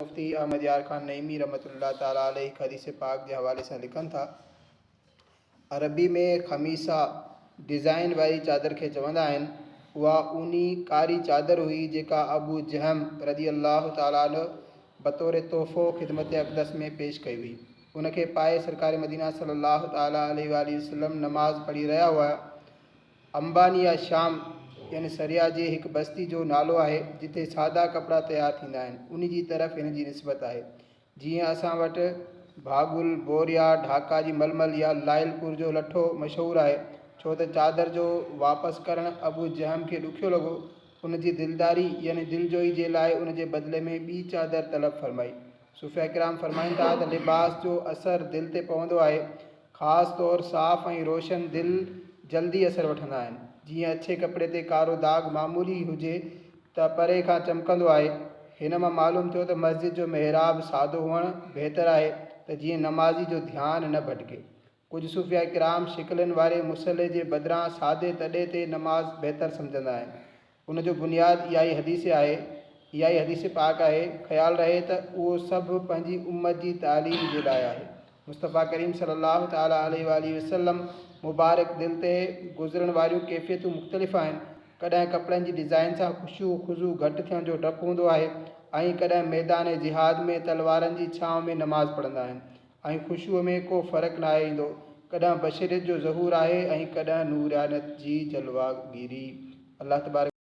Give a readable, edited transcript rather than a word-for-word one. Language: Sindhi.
مفتي احمد يار خان نعيمي رحمة الله تعالٰي عليه هڪ حديث پاڪ جي حوالي سان لکن ٿا، عربي ۾ خميسه ڊزائين واري چادر کي چوندا آهن، اها اوني ڪاري چادر هئي جيڪا ابو جهم رضي الله تعالٰي عنه بطور تحفو خدمت اقدس ۾ پيش ڪئي هئي. ان کي پائي سرڪار مدينه صلي الله تعالٰي عليه واٰله وسلم نماز پڙهي رهيا هئا. امبانيا شام يعني سريا جي هڪ بستي جو نالو آهي، جتي سادا ڪپڙا تيار ٿيندا آهن. ان جي طرف هن جي نسبت آهي. جيئن اسان وٽ ڀاڳل، بوريا، ڍاڪا جي ململ يا لائل پور جو لٺو مشهور آهي. ڇو ته چادر جو واپس ڪرڻ ابو جهم کي ڏکيو لڳو. ان جي دلداري يعني دلجوئي جي لاء ان جي بدلي ۾ ٻي چادر طلب فرمائي. صوفياء ڪرام فرمائن ٿا ته لباس جو اثر دل تي پوندو آهي. خاص طور صاف ۽ روشن دل جلدي اثر وٺندا آهن. جيئن اڇي ڪپڙي تي ڪارو داغ معمولي هجي ته پري کان چمڪندو آهي. هن مان معلوم ٿيو ته مسجد جو محراب سادو هئڻ بهتر آهي ته جيئن نمازي جو ڌيان نه ڀٽڪي. ڪجهه صوفياء ڪرام شڪلين واري مصلي جي بدران سادي تڏي تي نماز بهتر سمجهندا آهن. ان جو بنياد اها ئي حديث آهي، اها ئي حديث پاڪ آهي، خيال رهي ته اهو سڀ پنهنجي امت جي تعليم جي لاء آهي. مصطفيٰ ڪريم صلي الله تعالٰي عليه واٰله وسلم مبارڪ دل تي گذرڻ واريون ڪيفيتون مختلف آهن، ڪڏهن ڪپڙن جي ڊزائين سان خشوع خضوع گهٽ ٿيڻ جو ڊپ هوندو آهي ۽ ڪڏهن ميدان جهاد ۾ تلوارن جي ڇانو ۾ نماز پڙهندا آهن ۽ خشوع ۾ ڪو فرق ناهي ايندو، ڪڏهن بشريت جو ظهور آهي ۽ ڪڏهن نورانيت جي جلوه گيري. الله تبارڪ.